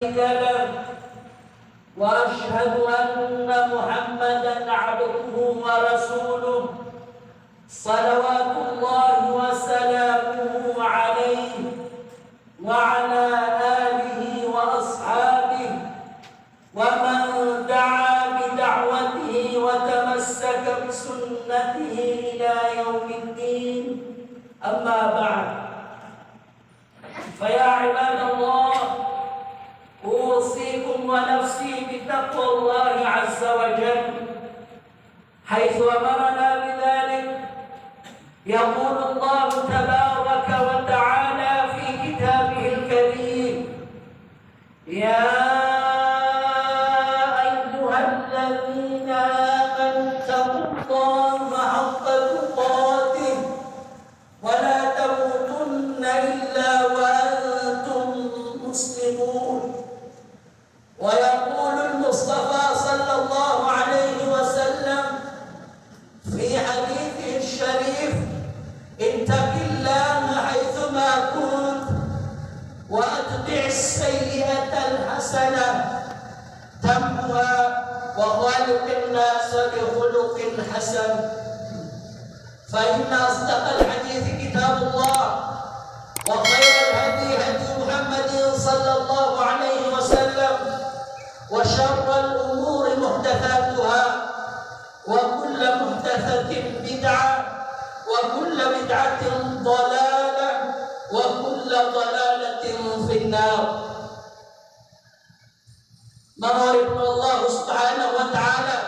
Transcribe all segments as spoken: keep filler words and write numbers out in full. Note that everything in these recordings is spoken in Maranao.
شريك له، وأشهد أن محمدا عبده ورسوله، صلوات الله وسلامه عليه وعلى آله وأصحابه ومن دعا بدعوته وتمسك بسنته إلى يوم الدين. أما بعد، فيا عباد الله، أوصيكم ونفسي بتقوى الله عز وجل، حيث أمرنا بذلك. يقول الله تبارك وتعالى في كتابه الكريم: يا أيها الذين آمنوا اتقوا الله حق تقاته ولا تموتن إلا وأنتم مسلمون. ويقول المصطفى صلى الله عليه وسلم في حديثه الشريف: اتق الله حيثما كنت وأتبع السيئة الحسنة تمحها وخالق الناس بخلق حسن. فإن أصدق الحديث كتاب الله، وخير الهدي هدي محمد صلى الله عليه وسلم، وشر الأمور محدثاتها، وكل محدثة بدعة، وكل بدعة ضلالة، وكل ضلالة في النار. Manga oripn o Allah subhanahu wa ta'ala,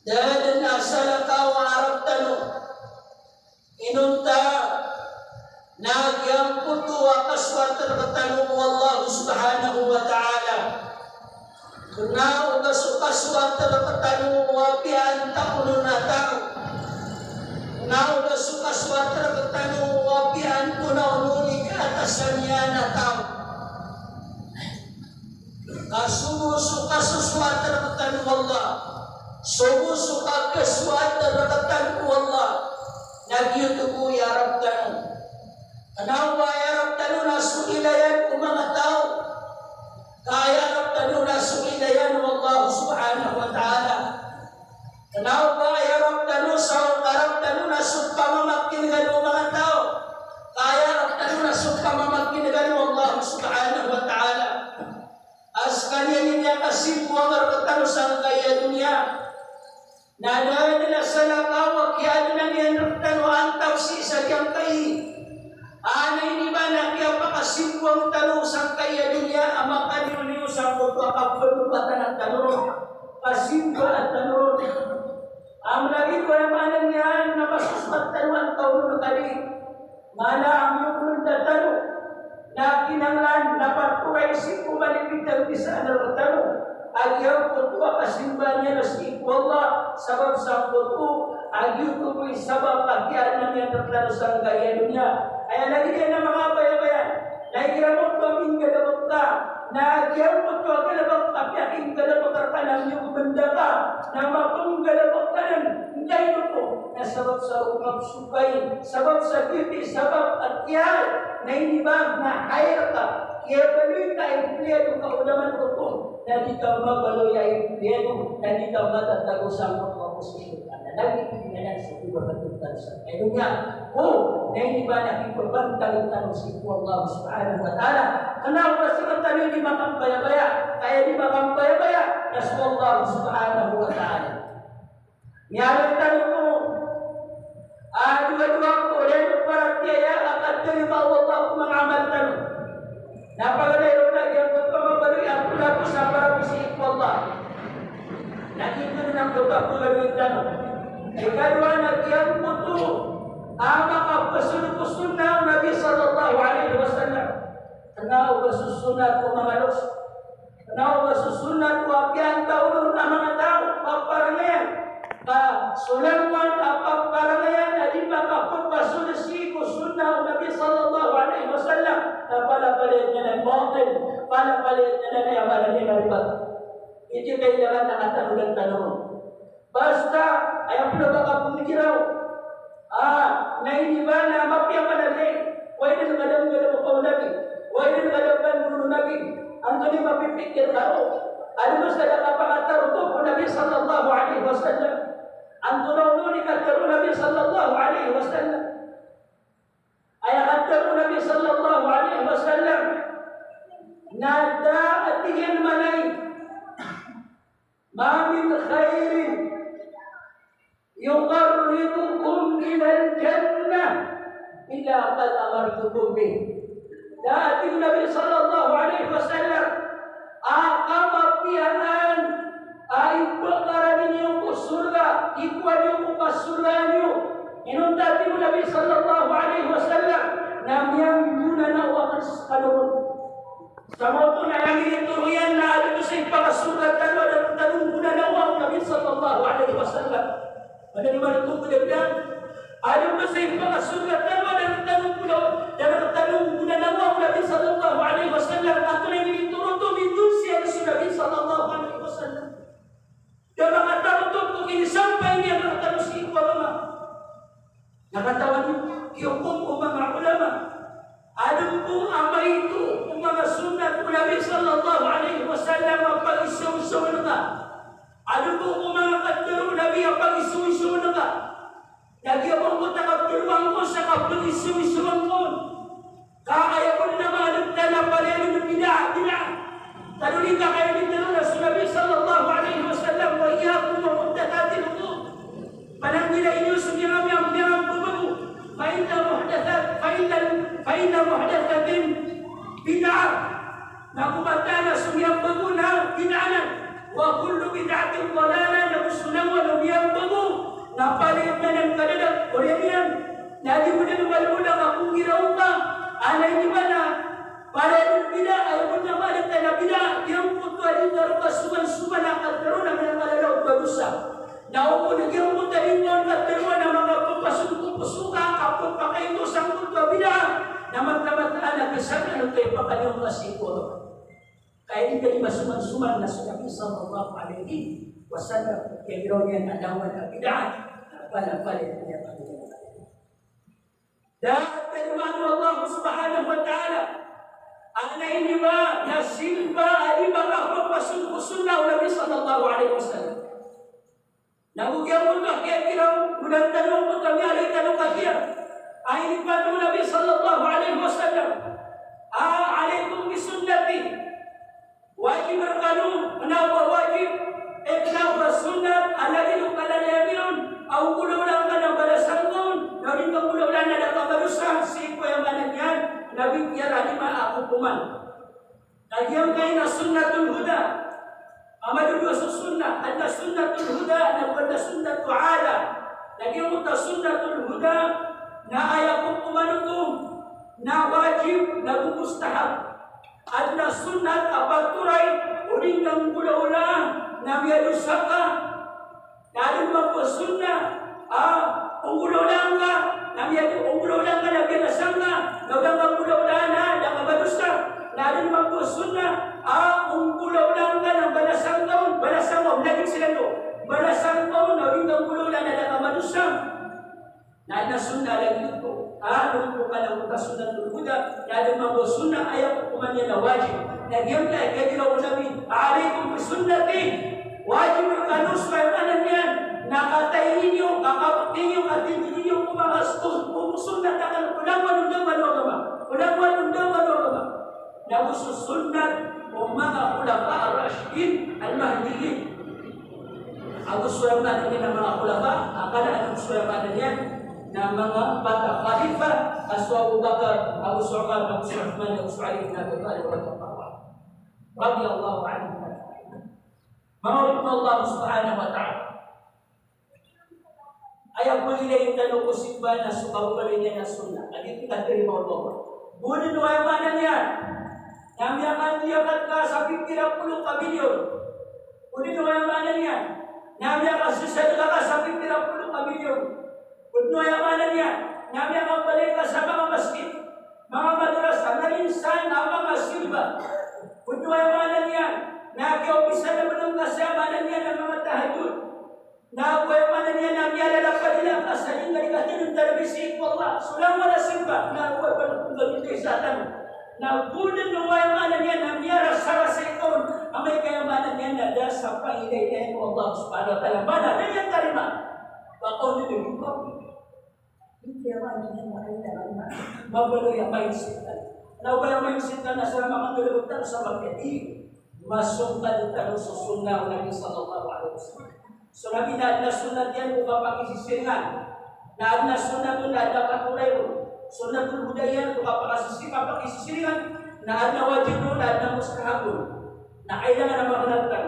da dn a salakaw a rk tano inonta na giyangkoto a kasoat rktano o Allah subhanahu wa ta'ala. Kna o ba so kasoat rktano o apiya antaa on a taw. Kna o ba so kasoat rktano o apiya antonaa on i kaatasan iyan a taw. Ka so bo so kasosoat rktano o Allah, so bo so kasoat rktano o Allah, na giyoto bo i arap tano. Kna o ba i arap tano na so ilayan o manga taw, ka i arap tano na so ilayan o Allah subhanahu wa ta'ala. Kna o ba i arap tano sa, arap tano na so pamamakin'gan o manga taw, ka i arap tano na so pamamakin'gan o Allah subhanahu wa ta'ala. A skaniyan i miyakasimbo a manga rk tano sangkaya doniya. Na da dn a salakaw a kiyaadnan iyan rktano antaa sii sa giyangkai. Aya ini ba na kiyapakasimboan tano sangkaya doniya a makaliyo-liyo sangkoto a kapnobatan tano ron, kasimbaan tano ron. Amay lagid o aya maana niyan na kasosoat tano antaa on kadi. Mana a miyogonda tano na kinanglan na patoray sii ko malipit a bisaan rktano a giyangkoto a kasimbaan iyan a sii ko Allah, sabap sangkoto a giyoto bo i sabap a kiyaadnan iyan rktano sangkaya doniya. Aya lagid iyan a manga bayabayan, na igira oto a minggalbk ka, na giyangkoto a galbk a piyakinggalbk rka na miyogonda ka, na mapnggalbk ka dn, nggaino oto? Na sabap sa roo ka pzokay, sabap sa giyoto i sabap a kiyaad, na ini ba na hire ka, kiyabaloy ka a empleyado ka o da man oto, na di ka mabaloy a empleyado, na di ka matatago sangkoto a posisyon ka. Na lagid iyan a sii ko ba ka totol sa kaya doniya. O, na ini ba na kipabantag tano sii ko Allah subhanahu wa ta'ala. Kna o ba sii rktano di makambayabaya, ka aya di makambayabaya na so Allah subhanahu wa ta'ala. Miyaaloy tano ko a dowa-dowa ko oriyan o paratiyaya a katarima o Allah ko manga amal tano. Na paganay ron na giyangkoto a mabaloy a polapo sa para bo sii ko Allah. Na giyoto dn angkoto a pagaloy tano. Ikadowa na giyangkoto a makapzolo ko sunnah o Nabi sallallahu alaihi wasallam. Kna o ba so sunnah ko manga loks. Kna o ba so sunnah ko apiya antaa on a manga taw a paparangayan. Ka so langowan a paparangayan a di makapphasol sii ko sunnah o Nabi sallallahu alaihi wasallam, na palapalaya niyan a batil, palapalaya niyan a aya maana niyan a ribat. Aya kailangan a katanodan tano ron. Basta aya pn a ba kapmikira on a, na ini ba na mapiya man a lay, oway dn ka da nggalbk o Nabi, oway dn ka da panggalbk o Nabi. Antonaa i mapipikir tano? Aya bo sa da kapangatarotop o Nabi sallallahu alaihi wasallam. Antonaa i katharo o Nabi sallallahu alaihi wasallam? Aya katharo o Nabi sallallahu alaihi wasallam na da a tig iyan a maana, "Ma min khairin yuqarribukum ilal jannah illa qad amartukum bih." Da a tig o Nabi sallallahu alaihi wasallam a kamapiyaan a ipakarani niyo ko sorga, ikowa niyo ko kasorgaan iyo. Inonta, tig o Nabi sallallahu alaihi wasallam, na miyanggona na o akn skano ron. Sa maoto na aya minitoro iyan na adn bo sa ipakasorga tano a da rktano nggonanaoa o Nabi sallallahu alaihi wasallam. Adn bo sa ipakasorga tano a da rktano nggonanaoa o Nabi sallallahu alaihi wasallam. Antonaa i minitoro oto? Mindosa iyan so Nabi sallallahu alaihi wasallam. Da makatarotop ko kinisampay niyan rktano sii ko agama. Na katawan iyo, giyoto o manga ulama, adn bo a maito o manga sunnat o Nabi sallallahu alaihi wasallam a pagisawisawen ka. Adn bo o manga katharo o Nabi a pagisawisawen ka. Na giyangkoto a katharo angka sa kapagisawisawen ka on, ka aya bo na maana niyan na palaya dn bid'ah, bid'ah. Tanto di ka aya minitoro na so Nabi sallallahu alaihi wasallam, "Wa iyyakum wa muhdathatil umur." Pananggilai niyo so miyanga, miyanga, miyanga babago. Fa inna muhdathat, fa inna, fa inna muhdathatin bid'ah. Na go mataan a so miyambago na bid'ah anan. Wa kullu bid'atin dalalah, na go so langon a miyambago na palaya dn anan kadadag, oriyan iyan. Na di bo dn malbodang a ko ngiraw ka, ana ini ba na palaya dn bid'ah, aya bo na maana niyan na bid'ah, giyangkoto a di ngka roo kasoman-soman a katharo na miyangkalalaw ka dosa. Na o bo na giyangkoto a di ngka katharo na manga pphasod ko poso ka, a pphakaito sangkoto a bid'ah, na mataan-mataan a kasaan oto i pakaniyan ka sii ko Ka aya di ka di masoman-soman na so Nabi sallallahu alaihi wasallam, kiyagiraw niyan a langowan a bid'ah, na palapalaya niyan a bid'ah. Da a tarimaan o Allah subhanahu wa ta'ala, ana ini ba na simba a di ba kapapasod ko sunnah o Nabi sallallahu alaihi wasallam. Na go giyangkoto a kiyagiraw, go da tano angkoto a miyaaloy tano kagiya a inipanothol o Nabi sallallahu alaihi wasallam a, "Alaikum bi sunnati." Wajib rkano, kna o ba wajib, eh, kna o ba sunnat, a lagid o kalalayabi ron a nggolawla ngka na balasan ka on, na o di ngka nggolawlaan na da ka madosa, sii ko aya maana niyan na bitiyarai a kokoman. Na giyangkai na sunnatul huda. Manga dowa so sunnah, adn a sunnatul huda, na go adn a sunnatul ada. Na giyangkoto a sunnatul huda na aya kokoman oto na wajib, na go mustahab. Adn a sunnat a patoray o di ngka nggolawlaan na miyadosa ka. Na adn mambo a sunnah a nggolawla ngka na miyad-, nggolawla ngka na biyalasan ka, na o da ngka nggolawlaan na da ka madosa. Na adn mambo a sunnah a nggolawla ngka na balasan ka on, balasan ka on, lagid siran oto. Balasan ka on, na o di ngka nggolawlaan na da ka madosa. Na adn a sunnah lagid oto a, na oto ka na oto a sunnatul huda, na adn mambo a sunnah a aya kokoman iyan na wajib. Na giyangkai a kiyagiraw o Nabi, "Alaikum bi sunnati." Wajib rkano so aya maana niyan na katayi niyo, kakapti niyo, katindg niyo ko manga s-, ko, ko sunnat akn ko langowan o da a mano agama. Ko langowan o da a mano agama. Na go so sunnat o manga khulafa ar-rashidin al-mahdiyyin. Ago so aya maana niyan na manga khulafa, a kala anan so aya maana niyan na manga pat a khalifa, a so Abu Bakar, ago so Umar, ago so Uthman, ago so Ali bin Abi Talib radiyallahu anhum. Radiyallahu anhum ajma'in. Manga oripn o Allah subhanahu wa ta'ala. Aya pagilay tano ko simba na so kababaloy niyan na sunnah. Lagid o katharo o Allah. Bo dn o aya maana niyan na miyakandiyakad ka sa pipira polo ka milyon. Bo dn o aya maana niyan na miyakasasadka ka sa pipira polo ka milyon. Bo dn o aya maana niyan na miyakabalay ka sa manga masjid, manga madrasa, na minsan a manga simba. Bo dn o aya maana niyan na kiyaopisan a bnng ka sa aya maana niyan na manga tahajjud. Na go aya maana niyan na miyalalapad ilay ka sa di ngka di katadm tarabi sii ko Allah. So langowan a simba, na go aya maana niyan na go dn o aya maana niyan na miyarasar Pangilay ko Allah Subhanahu wa Ta'ala. Mana na iyan karima? Baka on di ko. Hindi naman, hindi naman, hindi naman. Mabaloy a mindset. Na o ba a mindset na sa manga kalibot tano sa magkadi. Masongkad tano so sunnah o Nabi sallallahu alaihi wasallam. So Nabi na adn a sunnat iyan ko kapakisisiringan. Na adn a sunnat on na adn a katoray on. Sunnatul huda iyan ko kapakasisi-, kapakisisiringan. Na adn a wajib on, na adn a mustahab on. Na kailangan a magnatan.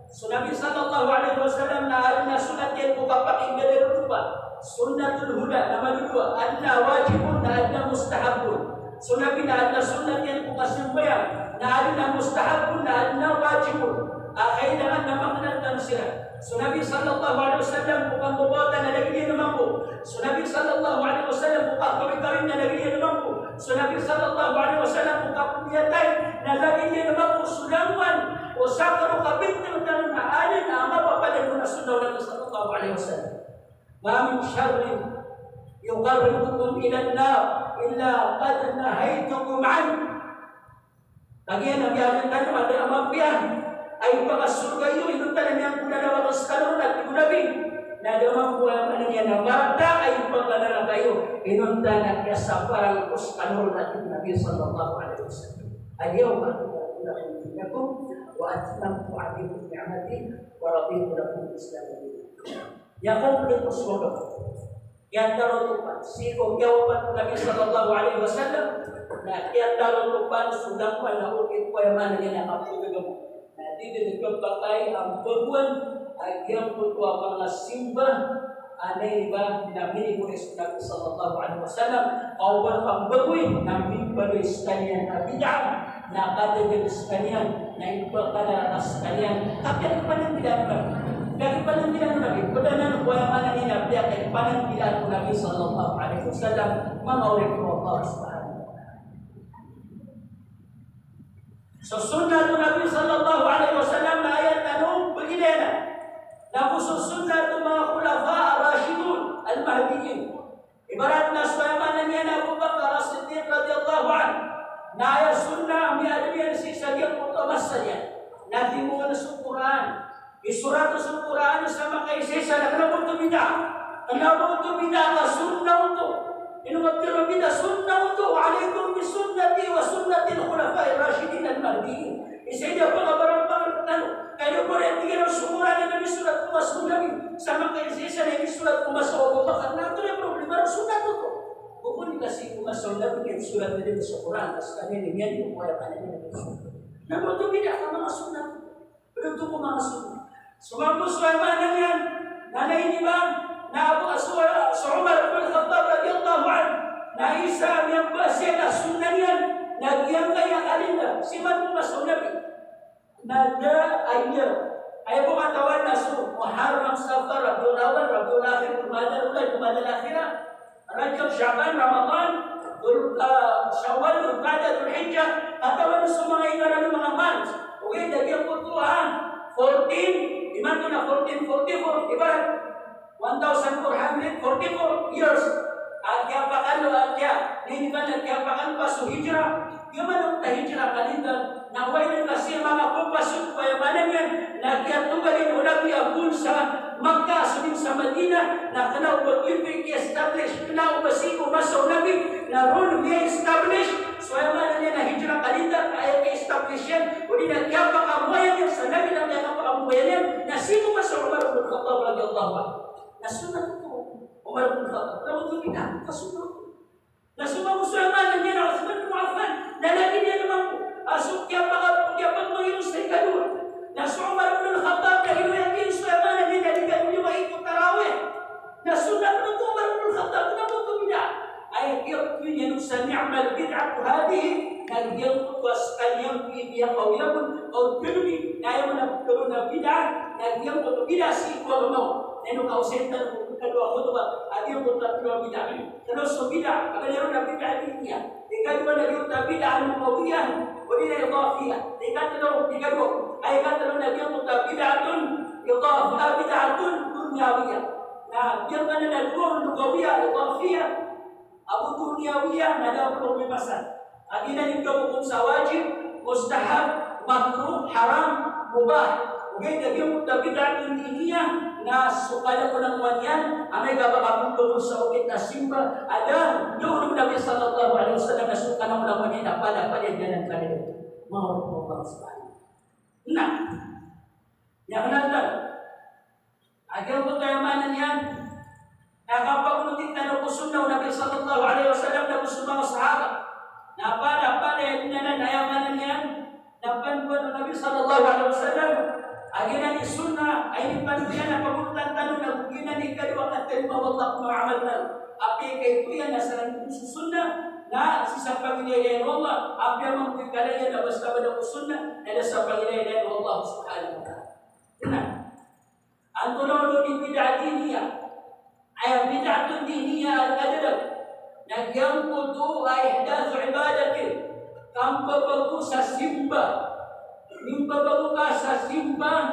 So Nabi sallallahu alaihi wasallam na adn a sunnat iyan ko kapakinggadan o lopa. Sunnatul huda, na madodowa, adn a wajib on, na adn a mustahab on. So Nabi na adn a sunnat iyan ko kasambayang, na adn a mustahab on, na adn a wajib on. A kailangan na magnatan siran. So Nabi sallallahu alaihi wasallam ko kambabawatan na lagid iyan a mambo. So Nabi sallallahu alaihi wasallam ko kakawikawin na lagid iyan a mambo. So Nabi sallallahu alaihi wasallam ko kapmbiyatay na lagid iyan a mambo. So langowan o sakar o kabintang tano na adn a mapapadan on a sunnah o Nabi sallallahu alaihi wasallam. Ma min sharrin yuqarribukum ilan nar illa qad nahaytukum anhu. Kagiya na miyagantano a da a mapiya a ipakasorga iyo inonta na miyangkolalawag skano ron, a tig o Nabi, na da mambo a maana niyan a marata a ipakanaraka iyo inonta na kiyasaparan ko skano ron, a tig o Nabi sallallahu alaihi wasallam. Al-yawma akmaltu lakum dinakum wa atmamtu alaykum ni'mati wa raditu lakum al-Islama dina. Iya kompleto so Kiyatarotop, sii ko kiyawapat o Nabi sallallahu alaihi wasallam, na kiyatarotop so langowan a okit ko aya maana niyan a kapagagamo. Na di dn khapakay a mbagoan a giyangkoto a manga simba a iniba, na minigoris o Nabi sallallahu alaihi wasallam, ka o ba pambagoy na mimbaloy skaniyan a bid'ah. Na kadagdag skaniyan, na ipakanaraka skaniyan. Ka piyakipananggila o Nabi. Piyakipananggila o Nabi. Pd anan ko aya maana niyan a piyakipananggila o Nabi sallallahu alaihi wasallam. Manga oripn o Allah subhanahu wa ta'ala. So sunnat o Nabi sallallahu alaihi wasallam na aya tano pagilaya. Na go so sunnat o manga khulafa ar-rashidun al-mahdiyyin. Ibarat na so aya maana niyan a Abu Bakar As-Siddiq radiyallahu anhu, na aya sunnah a miyaadn iyan sii sa giyangkoto a masa niyan na timoon so Qur'an. Isorat so Qur'an sa makaisaisa, na kna ba oto bid'ah. Kna ba oto bid'ah ka sunnah oto. Ino ka pitharo a bid'ah, sunnah oto. Wa alaikum bi sunnati wa sunnati al-khulafa'ir rashidin al-mahdiyyin. Isa i da pakabarang-barang tano. Kaya ko rin tig iyan a so Qur'an na inisorat ko masa o Nabi. Sa makaisaisa na inisorat ko masa o Abu Bakar. Na antonaa i problema ron, sunnat oto. Bukun ka sii ko masa o Nabi na inisorat iyan so Qur'an. Sa kaniyan iyan ko aya maana niyan. Na ba oto bid'ah ka manga sunnat. Pd oto ko manga sunnat. So mambo so aya maana niyan na iniba, na Abu, so, so Umar ibn Khattab radiyallahu anhu, na isa a miyambasa iyan a sunnah niyan na giyangkaya kalendar sii man ko masa o Nabi. Na da a aya, aya bo katawan na so Muharram, Safar, Rabiul Awwal, Rabiul Akhir, Jumadal Ula, Jumadal Akhirah, Rajab, Sha'ban, Ramadan, Dhul, ah, Shawwal, Dhul Qa'dah, Dhul Hijjah, katawan so manga ingaran o manga months. Ogaid na giyangkoto a fourteen, imanto na fourteen forty-four, ibarat one thousand four hundred forty-four years. A kiyapakalo, a kiya, na iniba na kiyapakalo pa so hijrah. Giya man oto a hijrah kalendar, na oway dn ka sii manga phokasan ko aya maana niyan na kiyatogal iyan o Nabi a poon sa Makkah a sodn sa Madinah, na kna o ba giyoto i ki-establish, kna o ba sii ko masa o Nabi na roo miya-establish so aya maana niyan na hijrah kalendar, aya ki-establish iyan, odi na kiyapakamoayan iyan sa Nabi na kiyapakamoayan iyan, na sii ko masa o Umar ibn Khattab radiyallahu anhu. Na sunnat oto o Umar ibn Khattab, na oto bid'ah, na sunnat oto. Na so mambo so aya maana niyan a Uthman bin Affan, na lagid iyan mambo a so kiyapaka-, kiyapakamayono sa ikadowa. Na so Umar ibn al-Khattab, na ino iyan so aya maana niyan a di ka di maiiko tarawih. Na sunnat oto o Umar ibn al-Khattab, na oto bid'ah. Aya kiyapakamayono sa ni'mal bid'atu hadhihi, na giyangkoto a skaniyan i miyakaoyagoyag, o tano, na aya maana na bid'ah, na giyangkoto bid'ah sii ko agama. Na ino kaosay tano ko ikadowa khutbah a giyangkoto a bid'ah. Tlo so bid'ah, a kna ron na bid'ah diniyah. Ikadowa na giyoto a bid'ah lughawiyah, odi na idafiyah. Ikatlo, ikadowa, ay ikatlo na giyoto a bid'atun idaf-, ah, bid'atun dunyawiyah. Na giyoto na dowa ron, lughawiyah, idafiyah, ago dunyawiyah, na da a polo mipasad. A giyanan i piyakaokom sa wajib, mustahab, makruh, haram, mubah. Ogaid na giyangkoto a bid'atun diniyah na so kalangolangowan iyan, amay ka ba ka pembago sa okit a simba a da, da o Nabi sallallahu alaihi wasallam na so kalangolangowan iyan na palapalaya dn anan kaliyo. Manga oripn o Allah subhanahu. Na, aya kna tano a giyangkoto a aya maana niyan na kapagonoti tano ko sunnah o Nabi sallallahu alaihi wasallam na ko so manga sahaba. Na palapalaya dn anan, aya maana niyan na pangkowan o Nabi sallallahu alaihi wasallam a giyanan i sunnah a inipanood iyan a pagonotan tano na go giyanan i kaliyo a katarima o Allah ko manga amal tano. Apiya kaito iyan na sa langon so sunnah na sii sa pagilay-ilayan o Allah, apiya mambo i kala iyan na basta ba da ko sunnah na da sa pagilay-ilayan o Allah subhanahu wa ta'ala. Na antonaa oto i bid'ah diniyah? Aya bid'atun diniyah a kadadeg na giyangkoto a ihdathu ibadatin, kambabago sa simba. Mimbabago ka sa simba,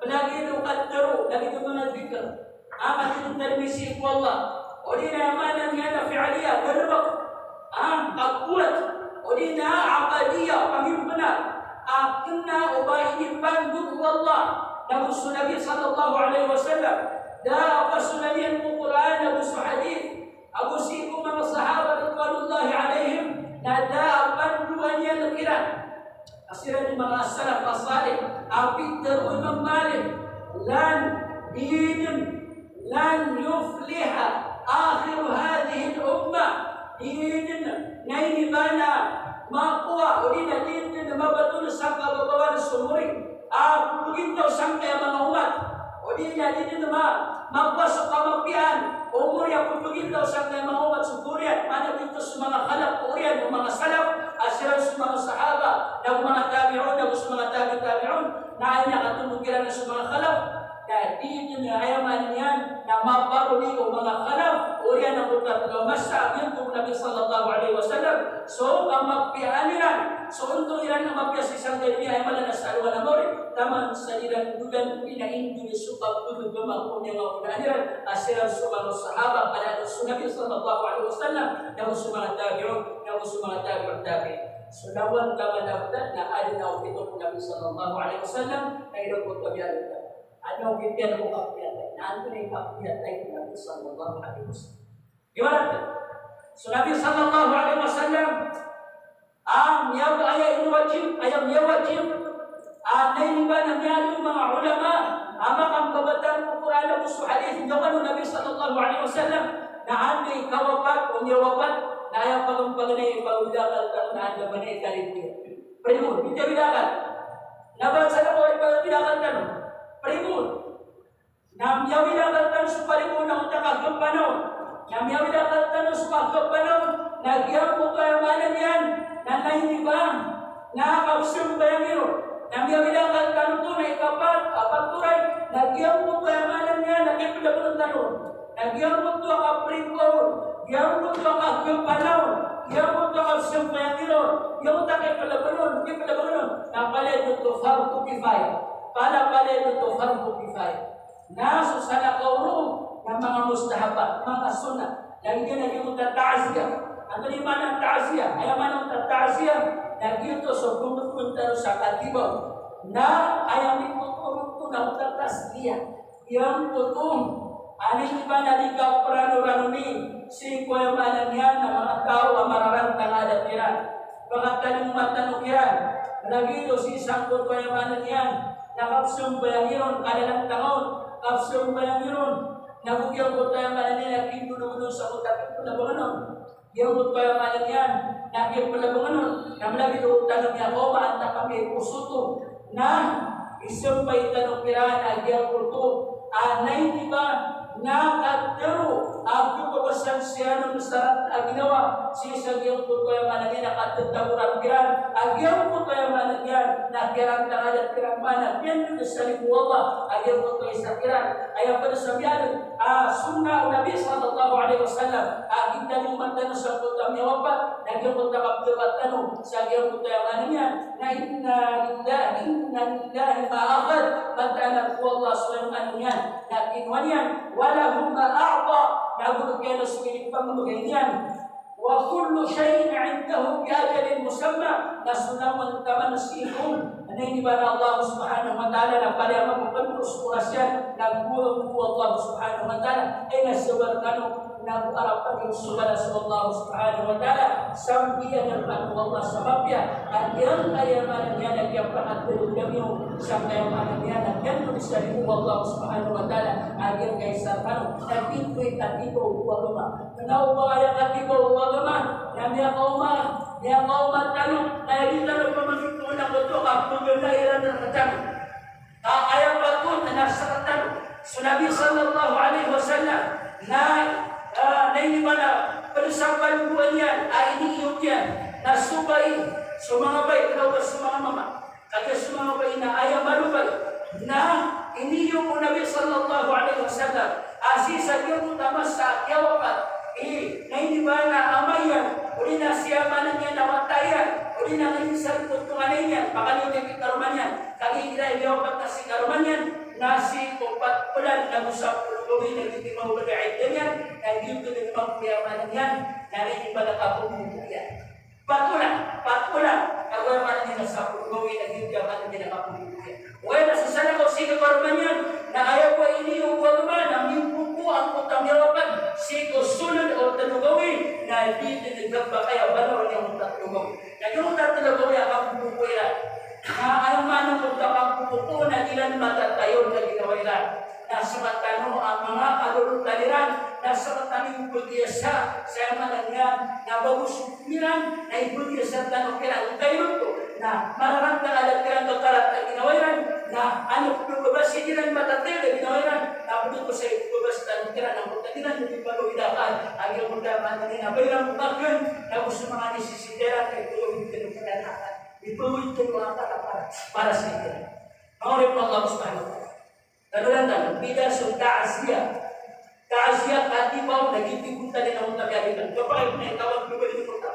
lagid o katharo, lagid o manga dhikr, a katharo, tarima sii ko Allah. O di na aya maana niyan na fi'liyah, galebek. A, kakowa, o di na aqdiyah, pangimbenar, a kena o ba inipanggot o Allah nago so Nabi sallallahu alaihi wasallam. Da a pasolan iyan ko Qur'an ago so hadith ago sii ko manga sahaba ridwanullahi alaihim, na da a pandoan iyan kiran a siran i manga salaf as-salih a pitharo o Imam Malik, lan, di dn, lan yufliha akhiru hadhihil ummah, di dn, na ini ba na makowa, o di na di dn mabatoon sa kababawan so omor a pegintaw sangkaya manga omat, o di na di dn ma-, makowa so kamapiyaan o omor a pegintaw sangkaya manga omat so koriyan, maana giyoto so manga khalaf ko oriyan o manga salaf, a siran so manga sahaba, nago manga tabi'un, nago so manga tabi' tabi'un, na aya katondo kiran so manga khalaf, na di dn, aya maana niyan na maparodi o manga khalaf, oriyan angkoto a taw a masa a giyangkoto o Nabi sallallahu alaihi wasallam, so kamapiyaan iran, so ontong iran a mapiya sii sangkaya doniya, aya maana na sa alongan a mawri, taman sa di iran dodan, di na indod so kapagegema ko miyangawaan iran a siran so manga sahaba, ka da so Nabi sallallahu alaihi wasallam, nago so manga tabi'un, nago so manga tabi'ut tabi'in. So lawan ka madaptan na adn a okit o Nabi sallallahu alaihi wasallam, na ino ko tabi'an. Adn a okit iyan o kapiyatay. Na antonaa i kapiyatay o Nabi sallallahu alaihi wasallam? Ibarat, so Nabi sallallahu alaihi wasallam, a, miyab-, aya iniwajib, aya miyawajib, a, na ini ba na miyaaloy o manga ulama a makambabatan ko Qur'an ago so hadith, ino kano Nabi sallallahu alaihi wasallam, na anda i kawapat, o miyawapat, na aya paganay, paganay i pagawid a akal tano na anda man i kaliyo. Primun, di tawid a akal. Na ba sa na ko i pagawid a akal tano. Primun. Na miyawid a akal tano so palimoon na onta ka gepanaw. Na miyawid a akal tano so kagepanaw. Na giyangkoto aya maana niyan na nainiba na kapsambayang iron. Na miyawid a akal tano oto na ikapat a faktor, na giyangkoto aya maana niyan na kipelebenon tano. Na giyangkoto a kaprikoon, giyangkoto a kagepanaw, giyangkoto a kapsambayang iron, giyangkoto a kipelebenon, kipelebenon. Na palaya oto fardu kifaya. Pala, palaya oto fardu kifaya. Na so salakaw roo na manga mustahabat, manga sunnah. Lagid iyan a giyangkoto a ta'ziyah. Antonaa i maana a ta'ziyah? Aya maana o ta'ziyah na giyoto so pembebetad sa katibaw. Na aya mikokoron oto na oto a tasliyah. Giyangkoto a ini ba na di kaperanorani sii ko aya maana niyan na manga taw a mararantang a adat iran. Pakatalingoma tano kiran. Lagid o sii sangkoto aya maana niyan na kapsambayang iron, kalalantangan, kapsambayang iron. Na go giyangkoto aya maana niyan na kipelebenon sa koto a kipelebenon. Giyangkoto aya maana niyan na kipelebenon. Na malagid o tano miyakaoma antaa ka miyakosoto. Na isampay tano kiran a giyangkoto a nainiba na katharo a kepapasangsiyanan sa rata a ginawa sii sa giyangkoto aya maana niyan na katatagoran kiran a giyangkoto aya maana niyan na kiyarantang a adat kiran, maana kiyandoda sa limo o Allah a giyangkoto a isa kiran. Aya ped sa miyaaloy a sunnah o Nabi sallallahu alaihi wasallam a kitalingoma tano sangkoto a miyawapat, na giyangkoto a kaptero tano sa giyangkoto aya maana niyan na inna lillahi, inna lillahi ma akhadh, mataan a ko Allah so aya maana niyan na kinowa niyan, wa lahu ma a'ta, na ago kiyan so inipamamagay niyan. Wa kullu shay'in 'indahu bi ajalin musamma, na so langon taman sii ko Na inibana o Allah subhanahu wa ta'ala na palaya mambo pn ko oras iyan na gowani o Allah subhanahu wa ta'ala. Aya na sabar tano na go arapan iyo so balas o Allah subhanahu wa ta'ala. Sambiyan tano o Allah sa mapiya a giyangkaya maana niyan a kiyapakatindg iyo, sangkaya maana niyan a kiyandosa rimo o Allah subhanahu wa ta'ala a giyangkaya isa tano na di ko ikatibaw o agama. Kna o ba aya katibaw o agama na miyakaoma, miyakaoma tano, na aya di tano pamangitoon a koto ka pagana iran rktano. Ka aya patot na sktano so Nabi sallallahu alaihi wasallam na, ah, na inibana pd sa panggoan iyan a iniyog iyan na so bai, so manga bai, kna o ba so manga mama. Kagiya so manga bai na aya malobay na iniyog o Nabi sallallahu alaihi wasallam a sii sa giyangkoto a masa a kiyawapat i, na inibana a ama iyan, odi na sii a maana niyan a wata iyan, odi na ngani sa rikot o tonganay niyan, pakaliyo niyan ki karoma niyan, kagiya igira i miyawapat na si karoma niyan na sii ko pat olan na go sapolo gawii na giyoto i manga bala idda niyan, na giyoto dn i manga, aya maana niyan na inibana kapagogop iyan. Pat olan, pat olan, ago aya maana niyan na sapolo gawii na giyoto i maana niyan na kapagogop iyan. Oway, na so salakaw sii ko karoma niyan na aya bo a iniyog o agama na mimboko angkoto a miyawapat sii ko solod o tlo gawii na di dn gabakay a balawan iyan ko tlo gawii. Na giyoto a tlo gawii a kapagogop iran na aya maana o kapagogop na di iran matatayaw na ginawa iran. Na sktano a manga kalolotan iran, na sktano i pagiyasa, sa aya maana niyan na bago so iran, na ipagiyasa tano kiran, kagiya oto na mararangka a da kiran kakarat a ginawa iran, na ano pn o ba sii kiran matatayaw a ginawa iran, na pd ko sa ipagiyasa tano kiran, na pd kiran na di palo idakan a giya ko da maana niyan na ba iran ko kakn, na go so manga nisisita iran, na ipagawid tano kiran a akal, ipagawid tano a akal a para, para sii kiran. Manga oripn o Allah subhanahu wa ta'ala. Tadalanta, mbida so ta'ziyah. Ta'ziyah, katibaw, na giyoto i gonta niyan a gonta kiyalikan. Kapakay ko na itawag ko ba ito gonta.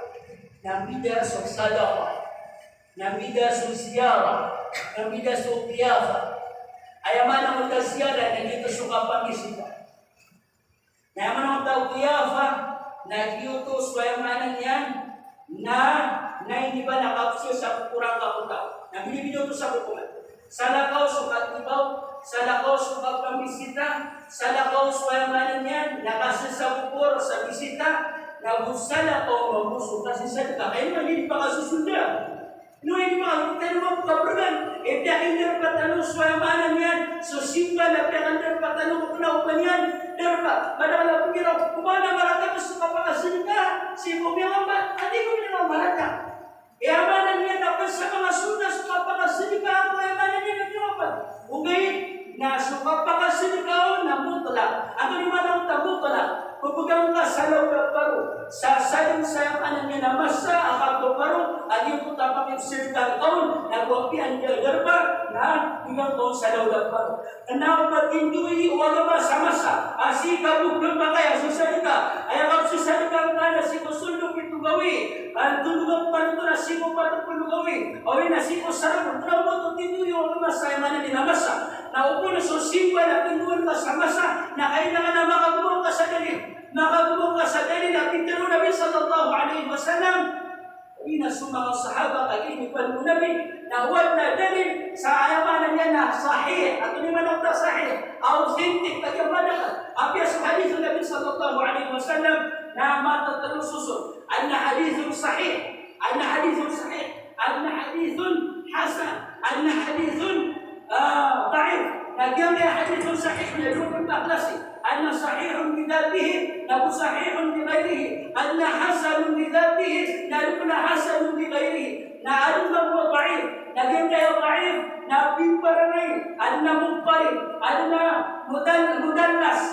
Na mbida so sadaqah. Na mbida so ziyarah. Na mbida so diyafah. Aya maana o ta'ziyah na giyoto so kapamisita. Na aya maana o ta'ziyah, na giyoto so aya maana niyan na, na inibana kapsir sa kokoran ka ko taw. Na binibidyo oto sa kokoran. Salakaw so katibaw, salakaw so kapamisita, salakaw so aya maana niyan na kasir sa kokor sa bisita, na go salakaw mambo so kasir sa dika. Kaya naman di pakasosold. Ino ini manga, tano manga kabrgan, e, piyakandarpa tano so aya maana niyan so simba na piyakandarpa tano ko kna o ba niyan darpa. Madakl a pagiraw ko ba na marata so kapakasadka sii ko miyangamba, adi ko miyangamba marata. Aya maana niyan na pd sa manga sunnah so kapakasadka ko aya maana niyan na miyangamba. Ogaid na so kapakasadka on na mutlaq. Antonaa i maana o mutlaq? Pphagangka sa lawd a paro. Sa sadn sa aya maana niyan a masa a kapaparo a giyoto a pakipsadkaan ka on, na go apiya anda darpa, na pphagangka on sa lawd a paro. Kna o ba tindoi o agama sa masa a sii ka bo pphakay a so sadka. Aya kapsasadka ngka na sii ko sold o pito gawii. An tondog angka pito na sii ko pat polo gawii. Odi na sii ko saragon. Kna o ba oto tindoi o agama sa aya maana niyan a masa. Na o ba so simba na tindoan ka sa masa, na kailangan a makagowang ka sa dalil. Makagowang ka sa dalil a pitharo o Nabi sallallahu alaihi wasallam. Odi na so manga sahaba kagiya inipanood o Nabi na o adn a dalil sa aya maana niyan na sahih, antonaa i maana o sahih, authentic, kagiya madakl. Apiya so hadith o Nabi sallallahu alaihi wasallam na matatlo soson. Adn a hadithun sahih, adn a hadithun sahih, adn a hadithun hasan, adn a hadithun, ah, da'if. Na giyangkaya hadithun sahih na dowa pn a klasi. Adn a sahihun bidhatihi, na go sahihun bighairihi. Adn a hasanun bidhatihi, na dowa pn a hasanun bighairihi. Na adn a da'if, na giyangkaya da'if na pimbarangay. Adn a mudtarib, adn a mudal-, mudallas.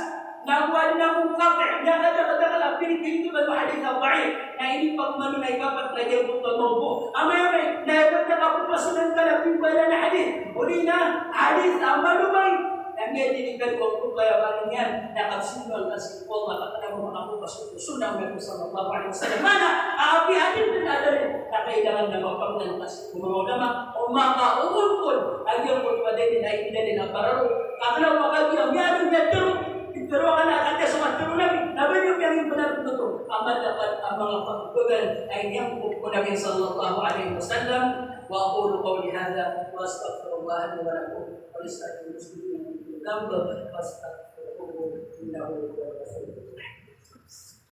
Na go adn a munqati', na kadakadakl a pinipilintoban o hadith a da'if. Na inipagoman on na ikapat na giyangkoto a mawdu'. Amay-amay na aya ba na kapopasonan ka na pimbayalan a hadith, odi na hadith a malobay, na miyadini ka ko kaya ba niyan na kapsimba ka sii ko Allah, ka kna o ba makapopas ko sunnah o Nabi sallallahu alaihi wasallam. Maana a apiya adn a dalil na kailangan na mapagonan ka sii ko manga ulama o makaoon kon a giyangkoto a dalil na aya dalil na para roo. Ka kna o ba kagiya miyaadn a tharo, itharo ka na kagiya so matharo o Nabi, na ba niyo piyangimbnar oto a madakl a manga pagbagal a iniyangkop o Nabi sallallahu alaihi wasallam. وأقول قولي هذا وأستغفر الله لي ولكم ولسائر المسلمين من كل ذنب فاستغفروه إنه هو الغفور الرحيم.